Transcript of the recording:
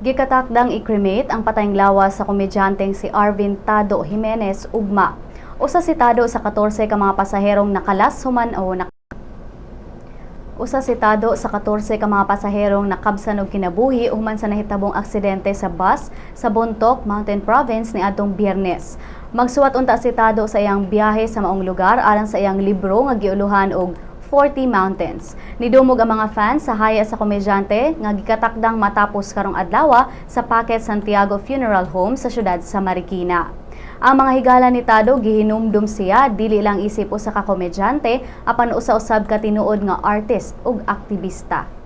Gikatakdang i-cremate ang patayng lawas sa komedyanteng si Arvin Tado Jimenez ugma. Usa si Tado sa 14 ka mga pasaherong nakalas human o nak Usa si Tado sa 14 ka mga pasaherong nakabsan og kinabuhi human sa nahitabong aksidente sa bus sa Bontoc, Mountain Province niadtong Biyernes. Magsuwat unta si Tado sa iyang biyahe sa maong lugar alang sa iyang libro nga giuluhan og 40 Mountains. Nidumog ang mga fans sa haya sa komedyante nga gikatakdang matapos karong adlaw sa Packet Santiago Funeral Home sa syudad sa Marikina. Ang mga higala ni Tado gihinumdum siya dili lang isip usa ka komedyante apan usa usab ka tinuod nga artist ug aktibista.